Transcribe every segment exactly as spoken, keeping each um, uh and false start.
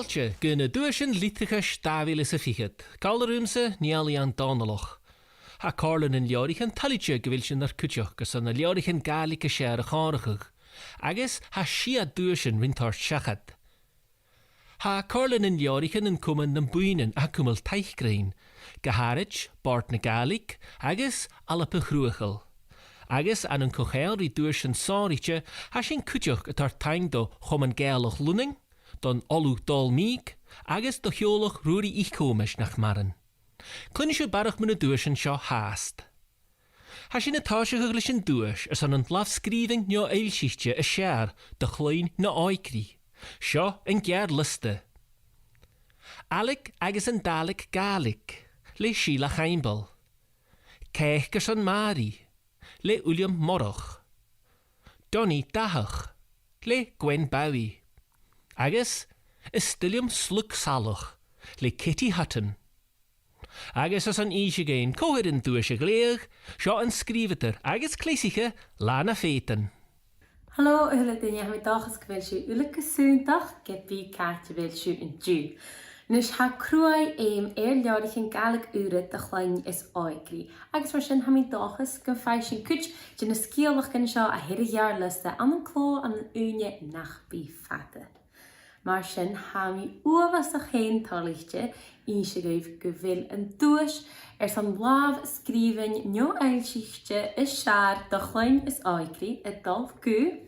Fàilte gu na Duaisean Litreachais dà mhìle 's a fichead, còmhla riumsa, Neil Iain Dòmhnallach. Tha Comhairle nan Leabhraichean toilichte gu bheil sinn nar cuideachd airson na leabhraichean Gàidhlig as fheàrr a chomharrachadh, agus tha sia duaisean rin toirt seachad. Tha Comhairle nan Leabhraichean an comain nam buidhnean a tha a' cumail taic rinn, gu h-àraid Bòrd na Gàidhlig agus Alba Chruthachail. Agus ann an co-cheangal ri duaisean sònraichte, tha sinn cuideachd a' toirt taing do Chomann Gàidhealach Lunnainn, don Ollamh Dòmhnall Meek agus do theaghlach Ruairidh Iain Comais nach maireann. Cluinnidh sibh barrachd mu na duaisean seo fhathast. Tha sinn a' tòiseachadh leis an duais airson an làmh-sgrìobhainn neo-fhoillsichte as fheàrr do chloinn no òigridh. Seo an geàrr-liosta. Ailig agus an Dàilig Gàidhlig le Sheila Chaimbeul. Cèic airson Màiri le Uilleam Moireach. Donaidh Dathach le Gwen Bowie. Agus Is Toil Leam Slug Salach le Katie Hutton. Agus airson innse dhuinn cò air an duais a ghlèidheadh, seo an sgrìobhadair agus cleasaiche, Lana Phaton. Halò a h-uile duine, tha mi an dòchas gu bheil sibh uile gu sunndach, ge bith càit a bheil sibh an-diugh. A-nis, tha cruaidh fheum air leabhraichean Gàidhlig ùra do chloinn is òigridh, agus mar sin tha mi an dòchas gum faigh sinn cuid de na sgeulachdan seo a th' air a' gheàrr-liosta ann an clò ann an ùine nach bi fada. Mar sin, tha mi uabhasach fhèin toilichte innse dhuibh gu bheil an duais airson làmh-sgrìobhainn neo-fhoillsichte as fheàrr do chloinn is òigridh a' dol gu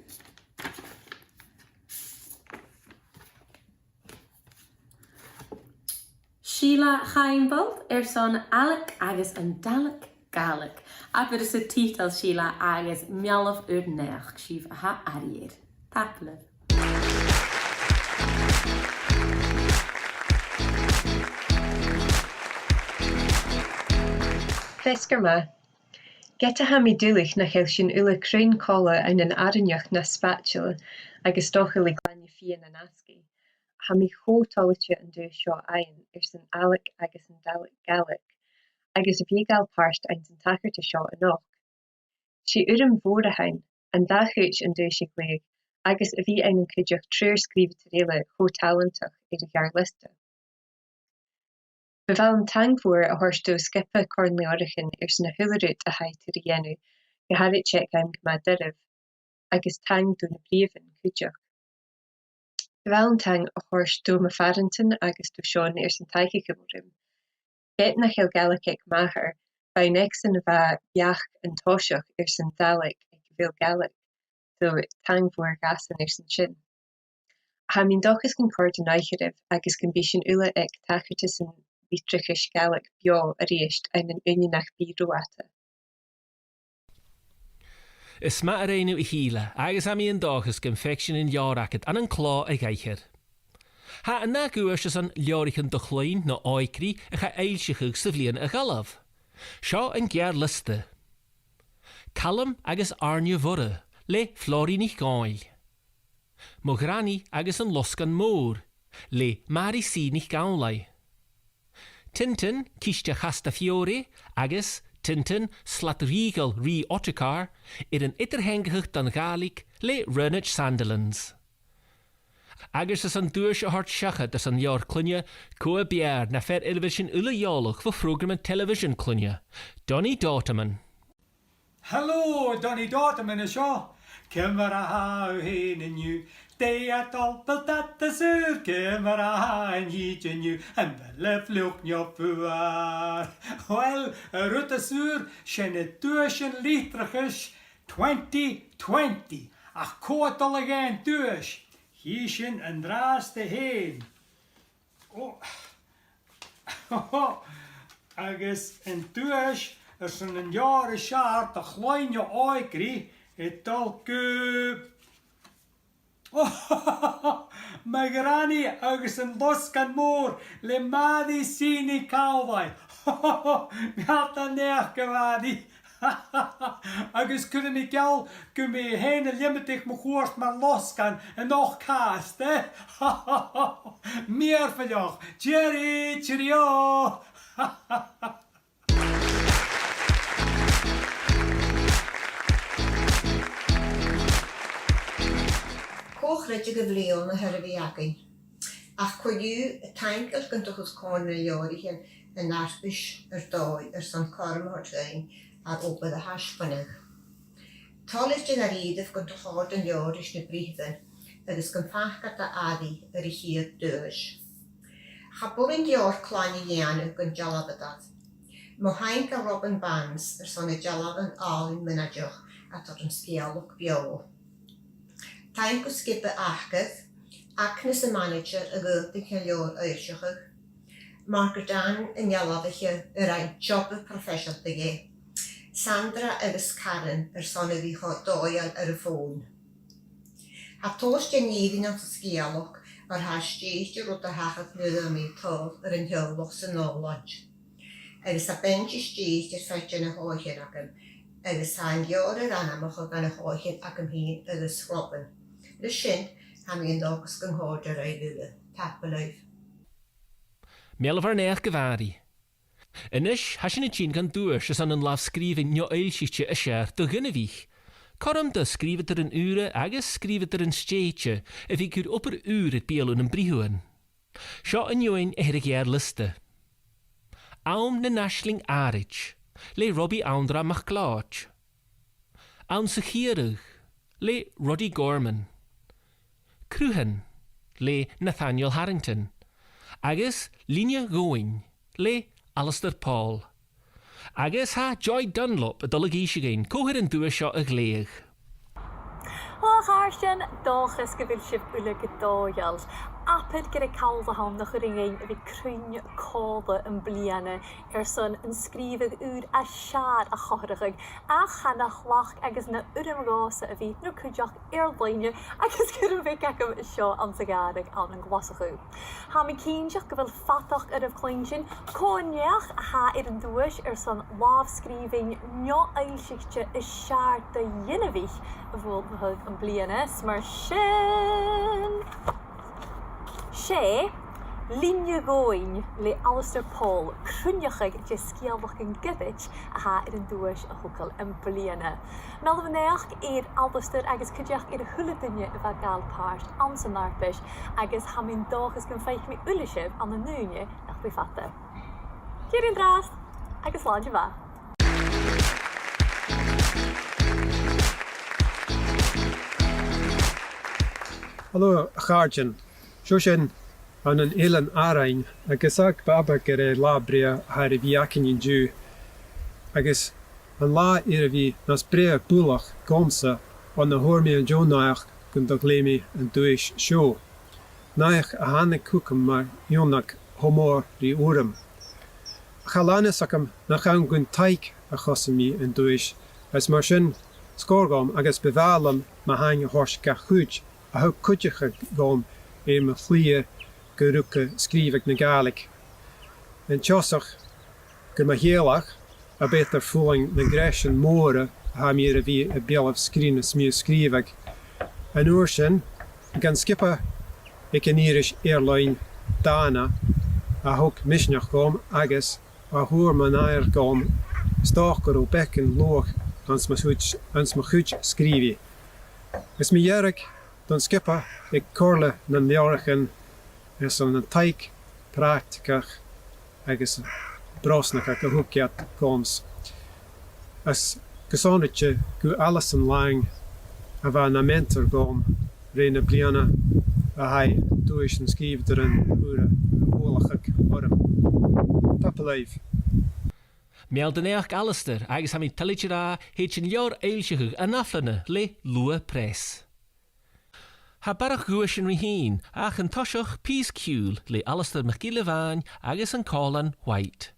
Sheila Chaimbeul airson Ailig agus an Dàilig Gàidhlig. Abair thusa tiotal, Sheila, agus meal ur naidheachd, sibh a tha airidh air. Tapadh leibh. Feasgar math. Ged a tha mi duilich nach eil sinn uile cruinn còmhla ann an àrainneachd nas spaideile agus 's dòcha le glainne fìon an-asgaidh, tha mi cho toilichte an duais seo fhaighinn airson Ailig agus an Dàilig Gàidhlig, agus a bhith a' gabhail pàirt anns an tachartas seo a-nochd. 'S e urram mhòr a th' ann an dà chuid an duais a ghlèidheadh agus a bhith ann an cuideachd triùir sgrìobhadairean eile cho tàlantach air a' gheàrr-liosta. Bu mhath leam taing mhòr a thoirt do sgioba Comhairle nan Leabhraichean airson a h-uile rud a tha iad air a dhèanamh, gu h-àraid Tech Am gu math doirbh, agus taing do na britheamhan cuideachd. Bu mhath leam taing a thoirt do mo phàrantan agus do Seon airson taic a chumail rium. Ged nach eil Gàidhlig aig m' athair, b' e an aicsean a bha beachd an toiseach airson Dàilig aig a bheil Gàidhlig, so taing mhòr dhaibhsan airson sin. Tha mi an dòchas gun còrd an oidhche ribh agus gum bi sinn uile aig tachartasan litreachais Gàidhlig beò a-rithist ann an ùine nach bi ro fhada. Is math a rinn thu, a Sheila, agus tha mi an dòchas gum faic sinn an leabhar agad ann an clò a dh'aithghearr. Tha an ath dhuais airson leabhraichean do chloinn no òigridh a chaidh fhoillseachadh sa bhliadhna a dh'fhalbh. Seo an geàrr-liosta. Calum agus Àirne Mhoire le Flòraidh NicDhòmhnaill. Mo Ghranaidh agus an Losgann Mòr le Màiri C NicAmhlaigh. Tintin, Ciste Chasta Fiore agus Tintin, Slat Rìoghail Rìgh Ottokar air an eadar-theangachadh don Ghàidhlig le Raonaid Sandilands. Agus airson duais a thoirt seachad airson leabhar cloinne, cò as fheàrr na fear air a bheil sinn uile eòlach bho phrògraman telebhisean cloinne, Donaidh Dotaman. Hello, Donaidh Dotaman an seo. Ciamar a tha thu fhèin an-diugh? Dè tha dol, a bheil dad is ùr? Ciamar a tha an t-sìde an-diugh? Am b' fheàrr leibh fliuch no fuar? Uill, an rud as ùr, 's e na Duaisean Litreachais twenty twenty. Ach cò tha dol a dh'fhaighinn duais? Chì sinn an-dràsta fhèin. Ò. Agus an duais airson an leabhar as fheàrr do chloinn no òigridh a' dol gu Mo Ghranaidh agus an Losgann Mòr le Màiri C NicAmhlaigh. Meal do naidheachd, a Mhàiri. Agus cuiridh mi geall gum bi thu fhèin a' leumadaich mun cuairt mar losgann an ath-chàs, eh? Mìorbhaileach. Tìoraidh, tìoraidh. Cò chreideadh a' bhliadhna a th' air a bhith againn? Ach co-dhiù, taingeil gun do chuir Comhairle nan Leabhraichean an fharpais air dòigh airson cothrom a thoirt dhuinn ar obair a thaisbeanadh. Toilichte na rìribh gun do chòrd an leabhar ris na britheamhan agus gum faca iad airidh air a' chiad duais. Cha b' urrainn leabhar cloinne a dhèanamh gun dealbhadh iad. Mo thaing do Robin Barnes airson na dealbhan àlainn mionaideach a tha air an sgeulachd beò. Taing do sgioba Acair, Agnes am manaidsear a dh'fhaotaich an leabhar fhoillseachadh, Margaret Ann an dealbhaiche a rinn job proifeiseanta dheth, Sandra agus Karen airson a bhith cho dòigheil air a' fòn. Tha tomhas de dh'fhìrinn anns an sgeulachd oir tha e stèidhichte rud a thachair nuair a bha mi a' tadhal air an teaghlach san Òlaind. Agus tha beanntan stèidhichte air feadh de na h-oghaichean agam, agus tha an leabhar air ainmeachadh dha na h-oghaichean agam fhìn agus Robin. Leis sin, tha mi an dòchas gun còrd e ribh uile. Tapadh leibh. Meal do bhur n-aodach, a Mhàiri. A-nis, tha sinn a' tighinn dhan duais airson an làmh-sgrìobhainn neo-fhoillsichte as fheàrr do dh'inbhich. Cothrom do sgrìobhadairean ùra agus sgrìobhadairean stèidhichte a bhith a' cur obair ùr air beulaibh nam britheamhan. Seo an fheadhainn a th' air a' gheàrr-liosta. Àm nan Aisling Àraid, le Robbie Anndra MacLeòid. Anns a' Chiaradh, le Roddy Gorman. Cruthan, le Nathaniel Harrington. Agus Linne Dhomhainn, le Alasdair Paul. Agus tha Joy Dunlop a' dol a dh'innse dhuinn cò tha air an duais seo a ghlèidheadh. Ò, a chàirdean, dòchas gu bheil sibh uile gu dòigheil. Abair gur e call a th' ann nach urrainn dhuinn a bhith cruinn còmhla am-bliadhna airson an sgrìobhadh ùr as fheàrr a chomharrachadh, ach chan eil ach leisgeul agus na urraim dhòmhsa a bhith no cuideachd air-loidhne agus gur e beachd agam seo anns a' ghàrradh ann an Glaschu. Tha mi cinnteach gu bheil fadachd oirbh cluinntinn cò an neach a tha air an duais airson làmh-sgrìobhainn neo-fhoillsichte as fheàrr do dh'inbhich a bhuannaicheadh am-bliadhna, 's mar sin 's e Linne Dhomhainn le Alasdair Paul, cruinneachadh de sgeulachdan goirid, a tha air an duais a thogail am-bliadhna. Meal do naidheachd air Alasdair agus cuideachd air a h-uile duine a bha a' gabhail pàirt anns an fharpais, agus tha mi an dòchas gum faic mi uile sibh ann an ùine nach bi fada. Tìoraidh an-dràsta agus slàinte mhath. Halò, a chàirdean. Seo sinn ann an Eilean Arainn, agus tha e ag ràdh gur e latha brèagha a th' air a bhith againn an-diugh, agus an latha air a bhith nas brèagha buileach dhòmhsa on a fhuair mi an deagh naidheachd gun do ghlèidh mi an duais seo. Naidheachd a thàinig thugam mar iongnadh cho mòr ri urram. Cha lean fhios agam nach ann gun taic a choisinn mi an duais, is mar sin 's còir dhomh agus bu mhath leam mo thaing a thoirt dha chuid a thug cuideachadh dhomh air mo shlighe gu ruige sgrìobhadh na Gàidhlig. An toiseach, gu mo theaghlach, a b' fheudar fulang nan greisean mòra a tha mi air a bhith a' beulaibh sgrìobhadh is mi a' sgrìobhadh. An uair sin, dhan sgioba aig an iris Airloidhne Dàna a thug misneachd dhomh agus a fhuair mun aire dhomh 's dòcha gu robh beagan luach anns mo chuid, anns mo chuid sgrìobhaidh. Is mu dheireadh, dhan sgioba aig Comhairle nan Leabhraichean airson an taic phractaigeach agus brosnachadh a thug iad dhòmhsa. Is gu sònraichte gu Alison Lang, a bha na mentor dhomh rè na bliadhna a tha an duais nan sgrìobhadairean ùra a bhuannachadh orm. Tapadh leibh. Meal do naidheachd, Alasdair, agus tha mi toilichte ràdh, thèid an leabhar fhoillseachadh an ath-bhliadhna le Luath Press. Tha barrachd dhuaisean ri thighinn, ach an toiseach pìos ciùil le Alasdair MacIlleBhàin agus an Còmhlan White.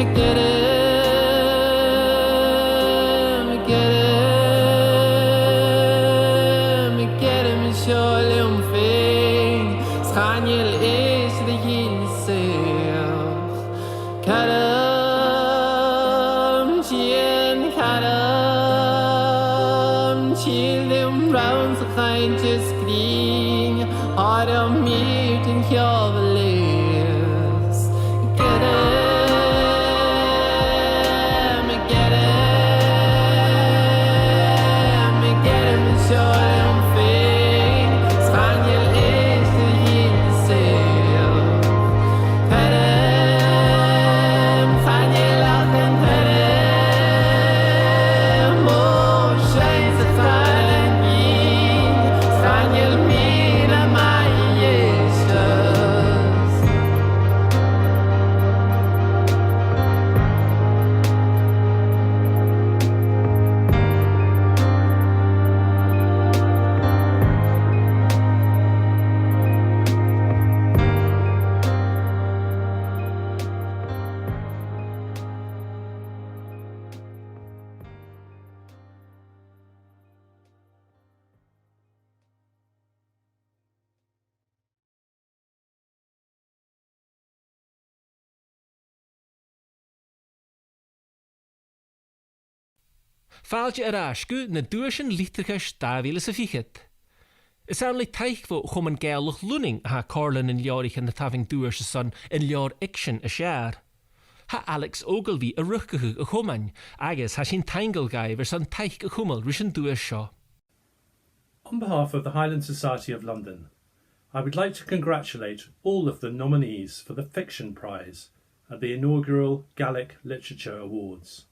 Gearraidh, gearraidh, gearraidh mi seo leam fhèin, 's chan eil fhios dè chì mi seo. Caran, tìoraidh, caran, till leam rann sa chainnt is grinn, orm mìr den cheòl a leigheas. Gearraidh, gearraidh, gearraidh mi seo leam fhèin, 's chan eil fhios dè chì mi seo. Pearam, chan eil ach an pearam, o, seinn sa chànan binn, 's chan eil mi na math dheth. Fàilte air ais gu na Duaisean Litreachais dà mhìle 's a fichead. Is ann le taic bho Chomann Gàidhealach Lunnainn a tha Comhairle nan Leabhraichean a' tabhann duais airson an leabhar fhicsean as fheàrr. Tha Alex Ogilvie a' riochdachadh a' chomainn agus tha sinn taingeil dhaibh airson taic a chumail ris an duais seo. On behalf of the Highland Society of London, I would like to congratulate all of the nominees for the Fiction Prize at the inaugural Gaelic Literature Awards.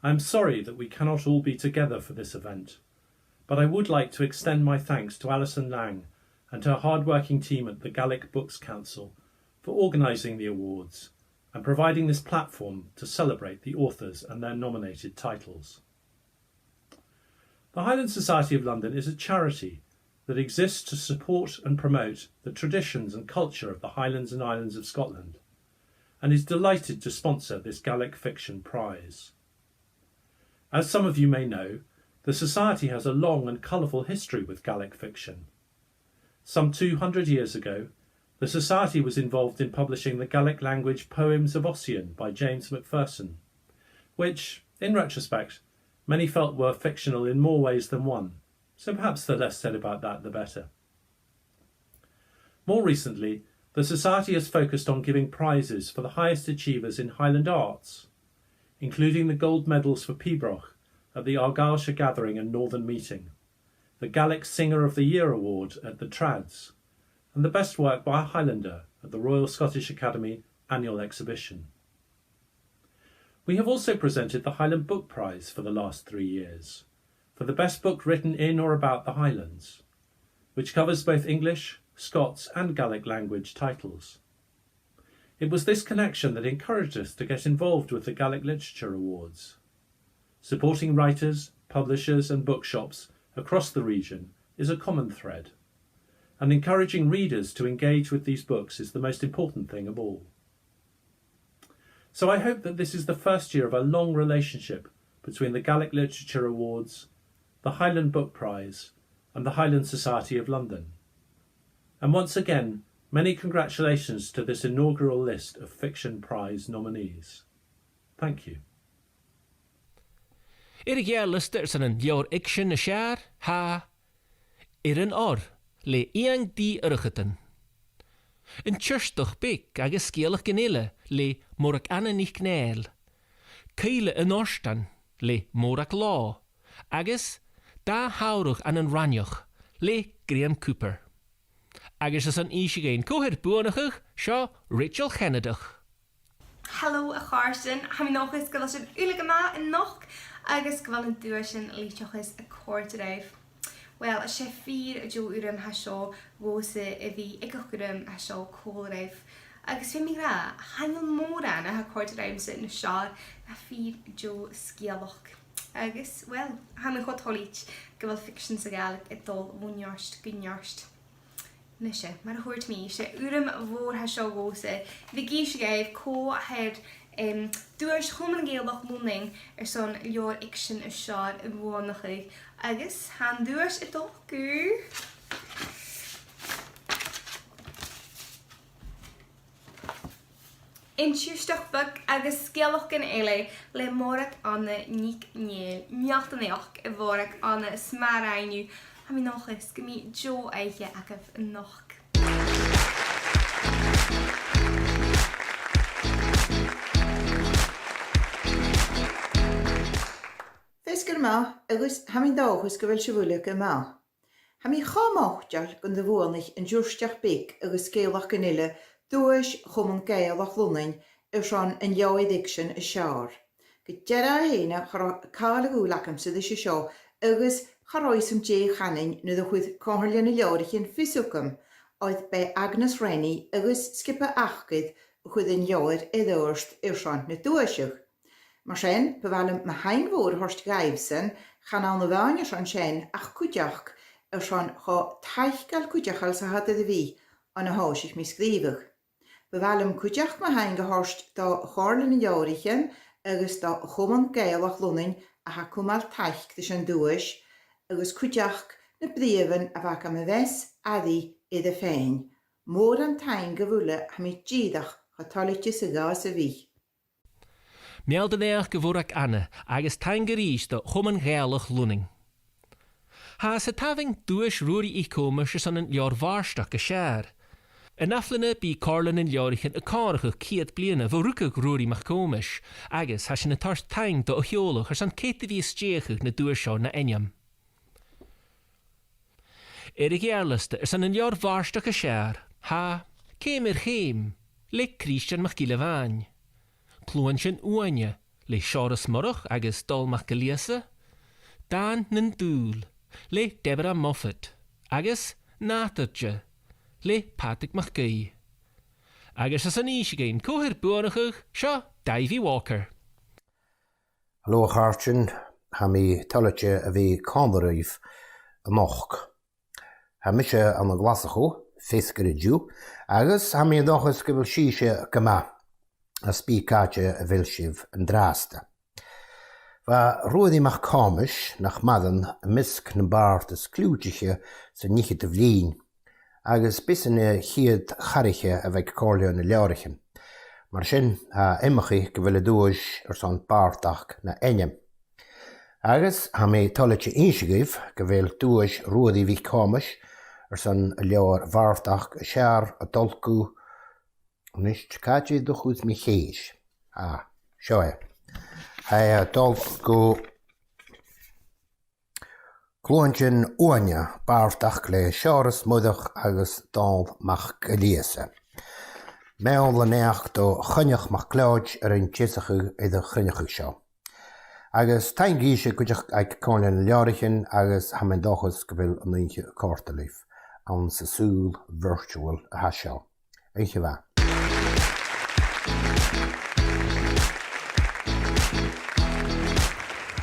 I am sorry that we cannot all be together for this event, but I would like to extend my thanks to Alison Lang and her hard-working team at the Gaelic Books Council for organising the awards and providing this platform to celebrate the authors and their nominated titles. The Highland Society of London is a charity that exists to support and promote the traditions and culture of the Highlands and Islands of Scotland, and is delighted to sponsor this Gaelic Fiction Prize. As some of you may know, the Society has a long and colourful history with Gaelic fiction. Some two hundred years ago, the Society was involved in publishing the Gaelic language Poems of Ossian by James Macpherson, which, in retrospect, many felt were fictional in more ways than one, so perhaps the less said about that, the better. More recently, the Society has focused on giving prizes for the highest achievers in Highland arts, including the gold medals for Pibroch at the Argyllshire Gathering and Northern Meeting, the Gaelic Singer of the Year Award at the Trads, and the Best Work by a Highlander at the Royal Scottish Academy Annual Exhibition. We have also presented the Highland Book Prize for the last three years, for the best book written in or about the Highlands, which covers both English, Scots and Gaelic language titles. It was this connection that encouraged us to get involved with the Gaelic Literature Awards. Supporting writers, publishers and bookshops across the region is a common thread, and encouraging readers to engage with these books is the most important thing of all. So I hope that this is the first year of a long relationship between the Gaelic Literature Awards, the Highland Book Prize and the Highland Society of London. And once again, many congratulations to this inaugural list of Fiction Prize nominees. Thank you. Air a' gheàrr-liosta airson an leabhar fhicsean as fheàrr, tha Air an Oir le Iain D. Urchadan. An Tiortach Beag agus Sgeulachdan Eile le Mòrag Anna NicNèill. Cuibhle an Òrdain le Mòrag Law. Agus Dà Shamhradh ann an Raineach le Graham Cooper. Agus airson innse dhuinn cò tha air buannachadh, seo Rachel Cheanadach. Halò, a chàirdean. Tha mi an dòchas gu bheil sibh uile gu math a-nochd agus gu bheil na duaisean litreachais a' còrdadh ribh. Uill, 's e fìor dheagh urram a tha seo dhòmhsa a bhith aig a' chothrom a tha seo còmhla ribh. Agus feumaidh mi ràdh, chan eil mòran a tha a' còrdadh riumsa nas fheàrr na fìor dheagh sgeulachd. Agus, uill, tha mi cho toilichte gu bheil ficsean sa Ghàidhlig a' dol bho neart gu neart. Nise, mar a thuirt mi, 's e urram mhòr a tha seo dhòmhsa a bhith ag innse dhuibh cò tha air em, duais Chomann Gàidhealach Lunnainn airson leabhar fhicsean as fheàrr a bhuannachadh, agus tha an duais a' dol gu An Tiusteach Bheag agus Sgeulachdan Eile le Mòrag Anna NicNèill. Meal do naidheachd, a Mhòrag Anna, is math a rinn thu. Tha mi an dòchas gum bi deagh oidhche agaibh a-nochd. Feasgar math, agus tha mi an dòchas gu bheil sibh uile gu math. Tha mi cho moiteil gun do bhuannaich An Tiusteach Bheag agus Sgeulachdan Eile duais Chomann Gàidhealach Lunnainn airson an leabhar fhicsean as fheàrr. Gu dearbh fhèin, cha robh càil a dhùil agamsa ris a seo, agus cha robh fhios agam dè chanainn nuair a chuir Comhairle nan Leabhraichean fios thugam, oir b' e Agnes Rennie agus sgioba Acair a chuir an leabhar air adhart airson na duaisich. Mar sin, bu mhath leam mo thaing mhòr a thoirt dhaibhsan, chan ann a-mhàin airson sin ach cuideachd airson cho taiceil cuideachail 's a tha iad air a bhith on a thòisich mi sgrìobhadh. Bu mhath leam cuideachd mo thaing a thoirt do Chomhairle nan Leabhraichean agus do Chomann Gàidhealach Lunnainn a tha a' cumail taic ris an duais, agus cuideachd na britheamhan a bh' agam a mheas, Airidh, air a phàigheadh. Mòran taing dhuibh uile, tha mi dìreach cho toilichte 's a ghabhas a bhith. Meal do naidheachd, a Mhòrag Anna, agus taing a-rithist do Chomann Gàidhealach Lunnainn. Tha sinn a' tabhann Duais Ruairidh Iain Comais airson an leabhar bàrdachd as fheàrr. An ath-bhliadhna bidh Comhairle nan Leabhraichean a' comharrachadh ceud bliadhna bho rugadh Ruairidh MacThòmais, agus tha sinn a' toirt taing do a theaghlach airson cead a bhith a' stèidheachadh na duaise seo na ainm. Air a' gheàrr-liosta airson an leabhar bàrdachd as fheàrr, tha Ceum air Cheum le Crìsdean MacIlleBhàin, Cluaintean Uaine le Seòras Moireach agus Dòmhnall MacGillÌosa, Dàn nan Dùil le Deborah Moffatt, agus Nàdar Dhia le Pàdraig MacAoidh. Agus airson innse dhuinn cò tha air buannachadh, seo Davy Walker. Halò, a chàirdean, tha mi toilichte a bhith còmhla ribh a-nochd. Tha mise ann an Glaschu, feasgar an-diugh, agus tha mi an dòchas gu bheil sibhse gu math, às bith càite a bheil sibh an-dràsta. Bha Ruairidh MacThòmais, nach maireann, am measg nam bàird as cliùitiche san fhicheadamh linn, agus b' esan a' chiad chathraiche a bh' aig Comhairle nan Leabhraichean. Mar sin, tha e iomchaidh gu bheil an duais airson bàrdachd na ainm. Agus tha mi toilichte innse dhuibh gu bheil Duais Ruairidh MhicThòmais airson an leabhar bàrdachd as fheàrr a' dol gu, a-nis, càit an do chuir mi a' chèis? Ah, seo e. Tha e a' dol gu Cluaintean Uaine, bàrdachd le Seòras Moireach agus Dòmhnall MacGillÌosa. Meal do naidheachd do Choinneach MacLeòid a rinn deasachadh air a' chruinneachadh seo. Agus taing dhuibhse cuideachd aig Comhairle nan Leabhraichean, agus tha mi an dòchas gu bheil an oidhche a' còrdadh ribh anns an t-saoghal virtual a tha seo. Oidhche mhath.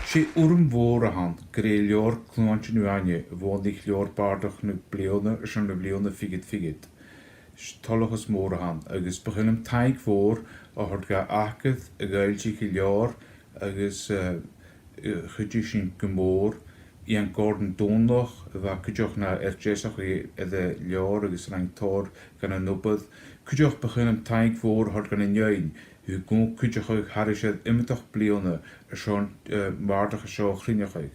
'S e urram mòr a th' ann gur e leabhar Cluaintean Uaine a bhuannaich leabhar bàrdachd na bliadhna airson na bliadhna fichead fichead. 'S toileachas mòr a th' ann, agus bu chaomh leam taing mhòr a thoirt dha Acair a dh'fhoillsich an leabhar, agus, eh, eh, chuidich sinn gu mòr. Iain Gòrdan Dòmhnallach, a bha cuideachd na fhear-deasaiche air an leabhar agus a rinn tòrr dhen an obair. Cuideachd bu chaomh leam taing mhòr a thoirt dhan an fheadhainn a thug cuideachadh thairis air iomadach bliadhna airson, eh, am bàrdachd seo a chruinneachadh.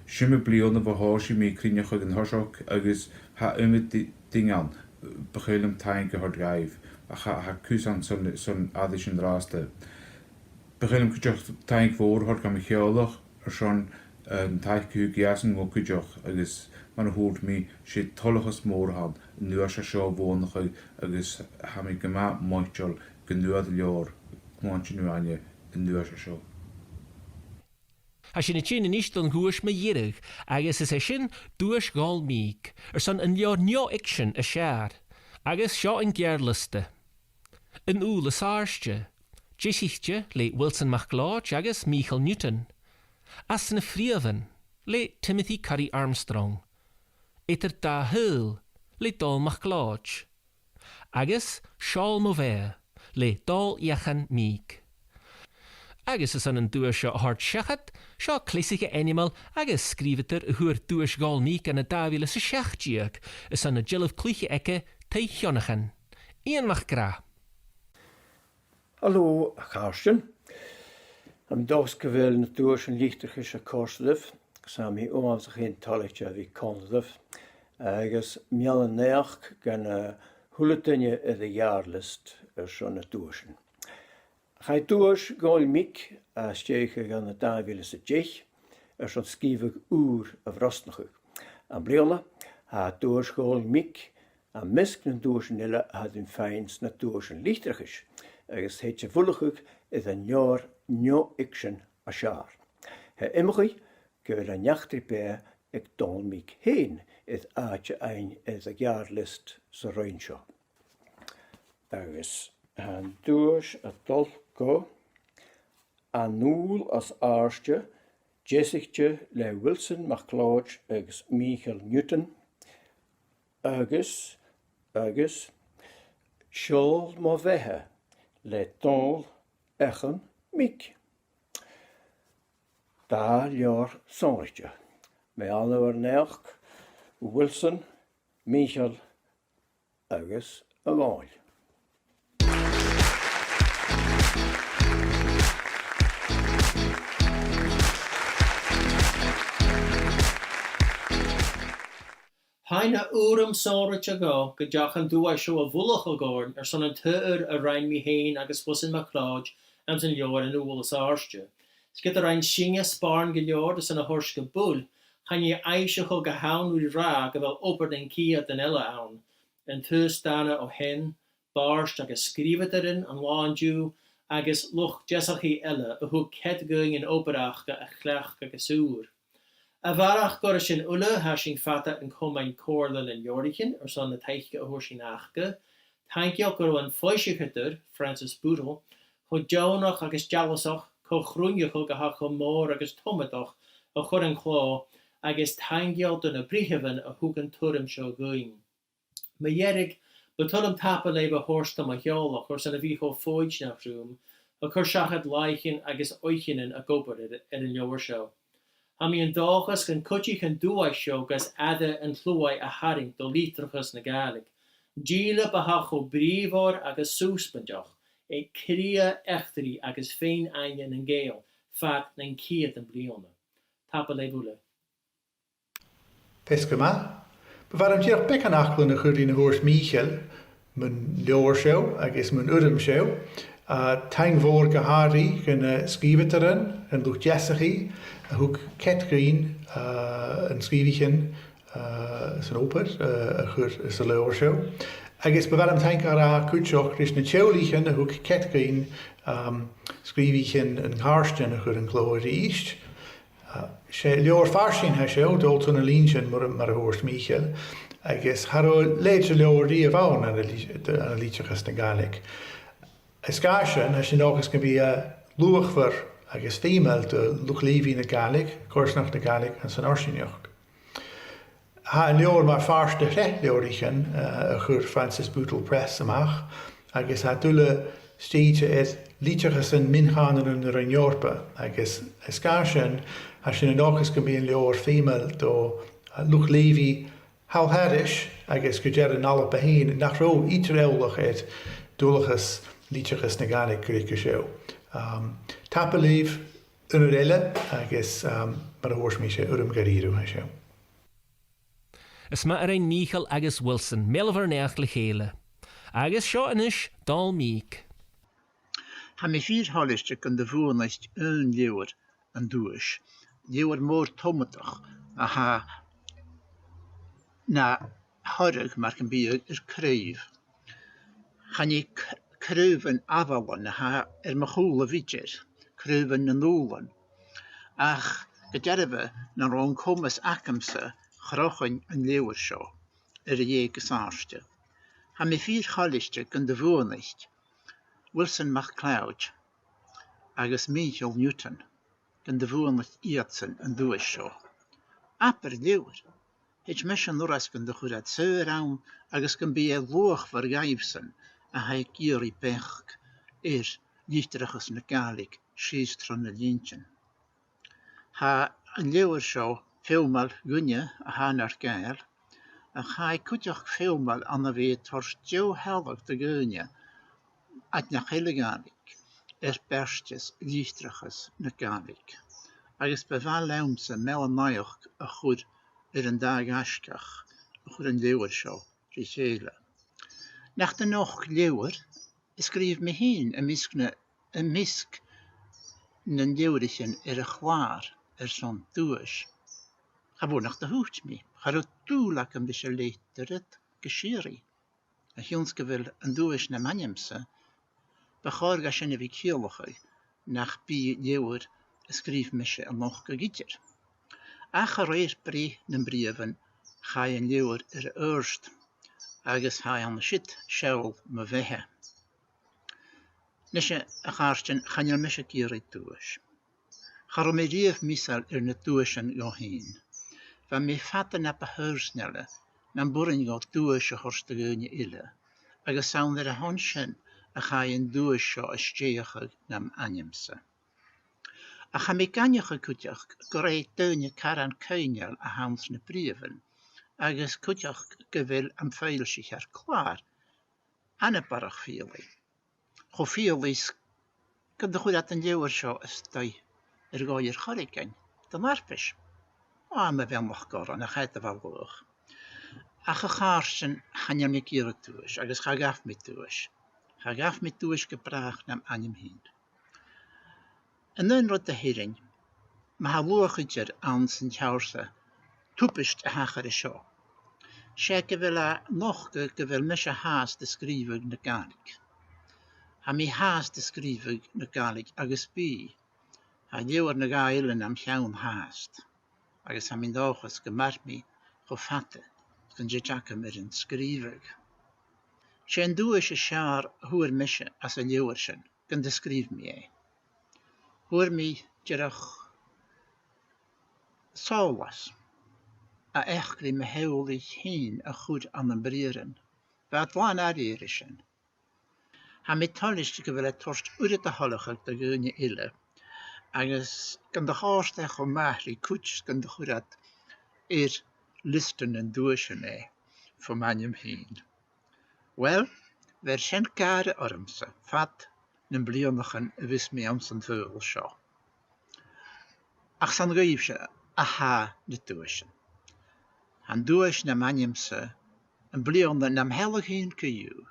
'S iomadh bliadhna bho thòisich mi a' cruinneachadh an toiseach agus tha iomadh di-, duine ann, bu chaomh leam taing a thoirt dhaibh, ach tha, tha cus ann son, son aithris an-dràsta. Bu chaomh leam cuideachd taing mhòr a thoirt dha mo theaghlach airson, eh, an taic a thug iadsan dhomh cuideachd, agus mar a thuirt mi, 's e toileachas mòr a th' ann an duais seo a bhuannachadh, agus tha mi gu math moiteil gun d' fhuair an leabhar Cluaintean Uaine an duais seo. Tha sinn a' tighinn a-nis don duais mu dheireadh, agus is e sin Duais Dhòmhnaill Meek airson an leabhar neo-fhicsean as fheàrr, agus seo an geàrr-liosta. An Ubhal as Àirde, deasaichte le Wilson MacLeòid agus Michael Newton. Anns na Freumhan le Timothy Currie Armstrong. Eadar Dà Shaoghal le Dòmhnall MacLeòid. Agus Seòl mo Bheatha le Dòmhnall Eachann Meek. Agus airson an duais seo a thoirt seachad, seo cleasaiche ainmeil agus sgrìobhadair a fhuair Duais Dhòmhnaill Mhìc ann an dà mhìle 's a seachd deug, airson an dealbh-chluiche aige, Taigh Chionnachain. Iain MacRath. Halò, a chàirdean. Tha mi an dòchas gu bheil na duaisean litreachais a' còrdadh ribh, agus tha mi uabhasach fhèin toilichte a bhith còmhla ribh, agus meal-a-naidheachd dhan a h-uile duine air a' gheàrr-liosta airson na duaisean. Chaidh Duais Dhòmhnaill Mhìc a stèidheachadh ann an dà mhìle 's a deich airson sgrìobhadh ùr a bhrosnachadh. Am-bliadhna, tha Duais Dhòmhnaill Mhìc am measg nan duaisean eile a tha ri fhaighinn sna duaisean litreachais, agus thèid a bhuileachadh air an leabhar neo-fhicsean as fheàrr. Tha e iomchaidh gu bheil an eachdraidh-beatha aig Dòmhnall Mhìc fhèin air àite fhaighinn air a' gheàrr-liosta san roinn seo. Agus tha an duais a' dol gu An Ubhal as Àirde, deasaichte le Wilson MacLeòid agus Mìcheal Newton, agus, agus Seòl mo Bheatha le Dòmhnall Eachann Mhic. Dà leabhar sònraichte. Meal-a-naidheachd, Wilson, Mìcheal agus a Dhòmhnaill. Tha e na urram sònraichte dhomh gun deach an duais seo a bhuileachadh oirnn airson an t-adhar a rinn mi fhèin agus Wilson MacLeòid anns an leabhar An Ubhal as Àirde. 'S ged a rinn sinne spàirn gu leòr airson a thoirt gu buil, chan e aimhsreath gu h-àraidh ràdh gu bheil obair nan ceudan eile ann. An t-aos-dàna o shean, bàird agus sgrìobhadairean an latha an-diugh, agus luchd-deasachaidh eile a thug cead dhuinn an obair aca a chleachdadh agus ùr. A bharrachd air sin uile, tha sinn fada an comain Comhairle nan Leabhraichean airson na taice a fhuair sinn aca. Taingeil gu robh an foillsicheadair, Francis Boodle, cho deònach agus dealasach, co-chruinneachadh a tha cho mòr agus tomadach a chuir an clò, agus taingeil do na britheamhan a thug an t-urram seo dhuinn. Mu dheireadh, bu toil leam tapadh leibh a thoirt do mo theaghlach airson a bhith cho foighidneach rium, a' cur seachad làithean agus oidhcheannan ag obair air, air an leabhar seo. Tha mi an dòchas gun cuidich an duais seo gus aire an t-sluaigh a tharraing do litreachas na Gàidhlig. Dìleab a tha cho brìoghmhor agus susbainteach aig cridhe, eachdraidh agus fèin-aithne nan Gàidheal fad nan ceudan bliadhna. Tapadh leibh uile. Feasgar math. Bu mhath leam dìreach beagan fhaclan a chur ris na thuirt Mìcheal mun leabhar seo agus mun urram seo. A, taing mhòr gu h-àraidh dha na sgrìobhadairean, an luchd-deasachaidh a thug cead dhuinn, a, an sgrìobhaichean, a, 's an obair, a, a chur san leabhar seo. Agus bu mhath leam taing a ràdh cuideachd ris na teaghlaichean a thug cead dhuinn, um, sgrìobhaichean nan càirdean a chur an clò a-rithist. A, 's e leabhar farsaing a tha seo, Dol Tro na Linntean, mar, mar a thuirt Mìcheal, agus cha robh leithid de leabhar riamh ann ann an li-, ann an litreachas na Gàidhlig. Air sgàth sin, tha sinn an dòchas gum bi e luachmhor agus feumail do luchd-leughaidh na Gàidhlig, coimhearsnachd na Gàidhlig anns an fharsaingeachd. Tha an leabhar mar phàirt de shreath leabhraichean, eh, a chuir Francis Boodle Press a-mach, agus tha e uile stèidhichte air litreachasan mion-chànain na Roinn Eòrpa, agus air sgàth sin, tha sinn an dòchas gum bi an leabhar feumail do, eh, luchd-leughaidh thall thairis agus gu dearbh ann an Alba fhèin, nach robh idir eòlach air dualchas litreachas na Gàidhlig gu ruige seo. Am, tapadh leibh aon uair eile agus, am, mar a thuirt mi, 's e urram dha-rìribh a tha seo. Is math a rinn Mìcheal agus Wilson, meal-a-naidheachd le chèile. Agus seo a-nis Dòmhnall Mìc. Tha mi fìor thoilichte gun do bhuannaich aon leabhar an duais, leabhar mòr tomadach a tha na thoradh mar gum biodh air craobh. Chan e c-, craobhan ath-bhalain a tha air mo chùlaibh idir, craobhan nan ùbhlan. Ach gu dearbh, nan robh an comas agamsa chrochainn an leabhair seo air a dhèidh gu sàrde. Tha mi fìor thoilichte gun do bhuannaich Wilson MacLeòid agus Mìcheal Newton, gun do bhuannaich iadsan an duais seo. Abair leabhar. Thèid mise an uireasgan de chuid saor ann agus gum bi e luachmhor dhaibhsan a tha ag iarraidh beachd air litreachas na Gàidhlig sìos tro na linntean. Tha an leabhar seo feumail dhuinne a tha nar gàil, ach tha e cuideachd feumail ann a bhith a' toirt deagh shealladh do dhaoine aig nach eil a' Ghàidhlig air beartas litreachas na Gàidhlig, agus bu mhath leamsa meal-a-naidheachd a chur air an dà ghaisgeach a chuir an leabhar seo ri chèile. Nach do nochd leabhar a sgrìobh mi fhìn am measg na, am measg nan leabhraichean air a' chlàr airson duais. Cha mhòr nach do thuit mi, cha robh dùil agam ris a leithid a rud gu sìorraidh. A chionn 's gu bheil an duais nam ainm-sa, bu chòir dha sin a bhith a' ciallachadh nach bi leabhar a sgrìobh mise a-nochd gu idir. Ach a rèir breith nam britheamhan, chaidh an leabhar air adhart, agus tha e an siud seall mo bheatha. Nise, a chàirdean, chan eil mise ag iarraidh duais. Cha robh mi riamh measail air na duaisean dhomh fhìn. Bha mi fada na bu thrasnaile nam b' urrainn dhomh duais a thoirt do dhaoine eile, agus 's ann air a shon sin a chaidh an duais seo a stèidheachadh nam ainm-sa. Ach tha mi ag aithneachadh cuideachd gur e daoine caran coibhneil a th' anns na britheamhan, agus cuideachd gu bheil am foillsichear-clàr anabarrach fialaidh. Cho fialaidh 's gun do chuir iad an leabhar seo a-staigh air dhòigh air choreigin don fharpais. Ò, mo bheannachd orra, nach e do bha laghach. Ach a chàirdean, chan eil mi ag iarraidh duais, agus cha ghabh mi duais. Cha ghabh mi duais gu bràth nam ainm fhìn. An aon rud a th' oirnn, ma tha luach idir anns an t-seòrsa tubaist a thachair an seo, 's e gu bheil e a' nochdadh gu bheil mise fhathast a' sgrìobhadh na Gàidhlig. Tha mi fhathast a' sgrìobhadh na Gàidhlig agus bidh. Tha leabhar no dhà eile nam cheann fhathast, agus tha mi an dòchas gum mair mi cho fada 's gun tèid agam air an sgrìobhadh. 'S e an duais as fheàrr a fhuair mise às an leabhar sin, gun do sgrìobh mi e. Fhuair mi dìreach sòlas a eachdraidh mo theaghlaich fhìn a chur ann am briathran. Bha iad làn airidh air sin. Tha mi toilichte gu bheil e a' toirt uiread a thoileachadh do dhaoine eile, agus gun do chòrd e cho math ri cuid 's gun do chuir iad air liosta nan duaisean e fom ainm fhìn. Uill, bheir sin gàire ormsa fad nam bliadhnaichean a bhios mi anns an t-saoghal seo. Ach 's ann dhuibhse a tha na duaisean. Tha an duais nam ainm-sa am-bliadhna nam shealladh fhìn co-dhiù,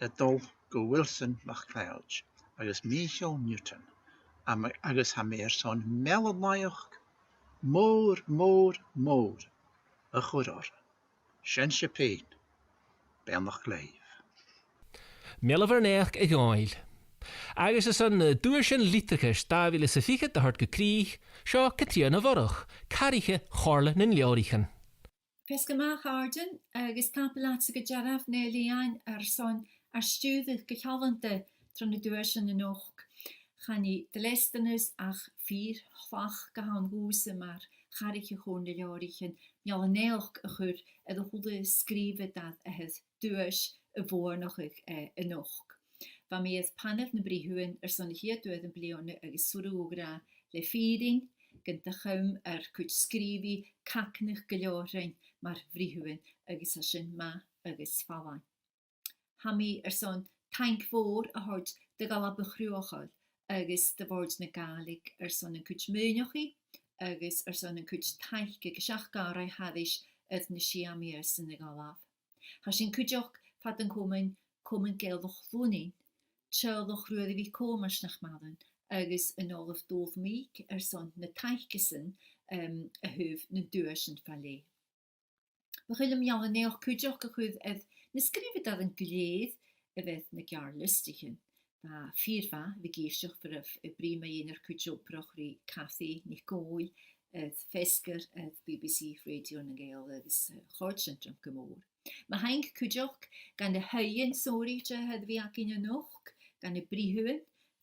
a' dol gu Wilson MacLeòid agus Mìcheal Newton, am-, agus tha mi airson meal-a-naidheachd mòr, mòr, mòr a chur orra. Sin sibh fhèin. Beannachd leibh. Meal-a-naidheachd, a Dhòmhnaill. Agus airson na Duaisean Litreachais dà mhìle 's a fichead a thoirt gu crìch, seo Catrìona Mhoireach, Cathraiche Chomhairle nan Leabhraichean. Feasgar math, a chàirdean, agus tapadh leatsa gu dearbh, a Neil Iain, airson ar stiùireadh gu sealltainn tro na duaisean a-nochd. Chan e dleastanas ach fìor thlachd a th' ann dhòmhsa mar chathraiche Chomhairle nan Leabhraichean meal-a-naidheachd a chur air a h-uile sgrìobhadair a tha air duais a bhuannachadh, eh, a-nochd. Bha mi air panail nam britheamhan airson a' chiad uair am-bliadhna agus 's urrainn dhomh a ràdh le fìrinn gun do chùm ar cuid sgrìobhaidh cagnadh gu leòr rinn mar bhritheamhan agus tha sin math agus fallain. Tha mi airson taing mhòr a thoirt do dh'Alba Chruthachail agus do Bhòrd na Gàidhlig airson an cuid maoineachaidh agus airson an cuid taice gu seachd àraidh thairis air na sia mìosan a dh'fhalbh. Tha sinn cuideachd fad an comain, Comann Gàidhlig Lunnainn, teaghlach Ruairidh MhicThòmais nach maireann, agus an Ollamh Dòmhnall Meek airson na taice-san, em, a thaobh nan duaisean fa leth. Bu chaomh leam meal-a-naidheachd cuideachd a chur air na sgrìobhadairean gu lèir a bh' air na geàrr-liostaichean. Bha e fìor mhath a bhith ag èisteachd far a bheil, eh, bruidhinn mu dheidhinn ar cuid obrach ri Cathy NicDhòmhnaill, eh, feasgar air B B C Radio nan Gàidheal agus, eh, chòrd sin rium gu mòr. Mo thaing cuideachd dha na h-aoighean sònraichte a tha air a bhith againn a-nochd, dha na britheamhan,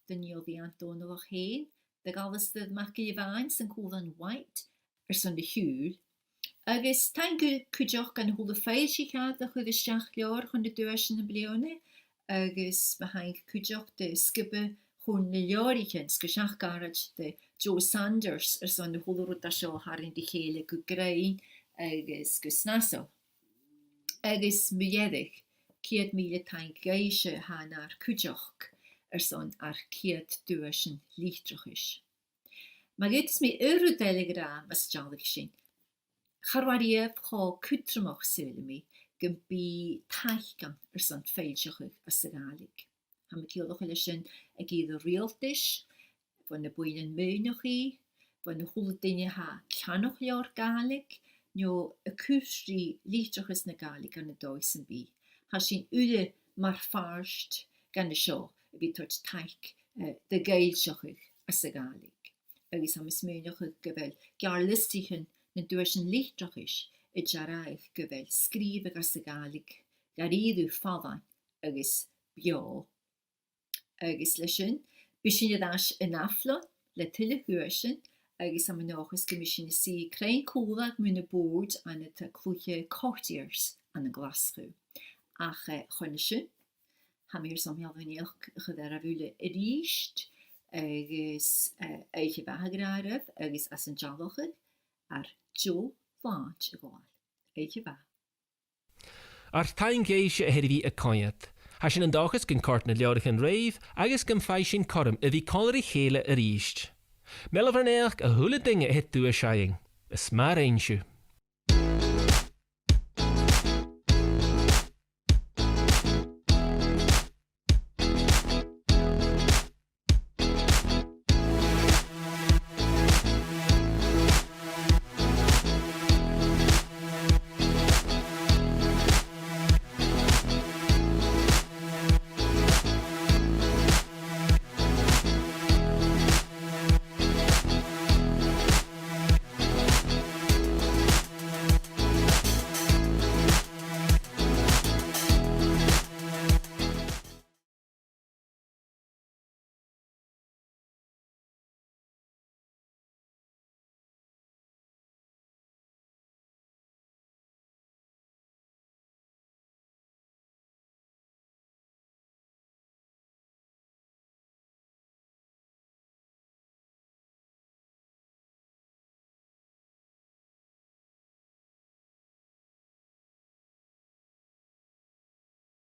do Niall Iain Dòmhnallach fhèin, do dh'Alasdair MacIlleBhàin 's an Cùlan White airson a' chiùil. Agus taing cuideachd dhan a h-uile foillsichear a chuir a-steach leabhar chun na duaisean am-bliadhna, agus mo thaing cuideachd do sgioba chun na leabhraichean, 's gu seachd caraid de Joe Sanders airson a h-uile rud a tha seo a tharraing ri chèile gu grinn agus gu snasail. Agus mu dheireadh, ceud mìle taing dhuibhse a tha nar cuideachd airson ar ceud duaisean litreachais. Ma dh'fhaodas mi aon rud eile a ràdh mus dealaich sinn. Cha robh e riamh cho cudromach, saoilidh mi, gum bi taic ann airson foillseachadh anns a' Ghàidhlig. Tha mi a' ciallachadh leis sin aig ìre riaghaltais, bho na buidhnean maoineachaidh, bho na h-uile duine a tha a' ceannach leabhar Gàidhlig, no a' cur ri litreachas na Gàidhlig ann an dòigh sam bith. Tha sinn uile mar phàirt dhen a seo a bhith a' toirt taic, eh, do dh'fhoillseachadh anns a' Ghàidhlig. Agus tha mi a' smaoineachadh gu bheil geàrr-liostaichean nan duaisean litreachais a' dearbhadh gu bheil sgrìobhadh anns a' Ghàidhlig dha-rìribh fallain agus beò. Agus leis sin, bidh sinn air ais an ath-bhliadhna le tuilleadh dhuaisean, agus tha mi an dòchas gum bi sinn a' suidhe cruinn còmhla mun a' bhòrd ann an taigh-cluiche Courtiers ann an Glaschu. Ach, eh, chun a sin, tha mi airson meal-a-naidheachd a chur air a h-uile a-rithist, agus, eh, oidhche mhath a ràdh ribh, agus às an dealachadh, ar deagh bhlàthachadh a ghabhail. Oidhche mhath. Ar taing dhuibhse a tha air a bhith a' coimhead. Tha sinn an dòchas gun còrd na leabhraichean ribh agus gum faigh sinn cothrom a bhith còmhla ri chèile a-rithist. Meal-a-naidheachd a h-uile duine a tha air duais fhaighinn. Is math a rinn sibh.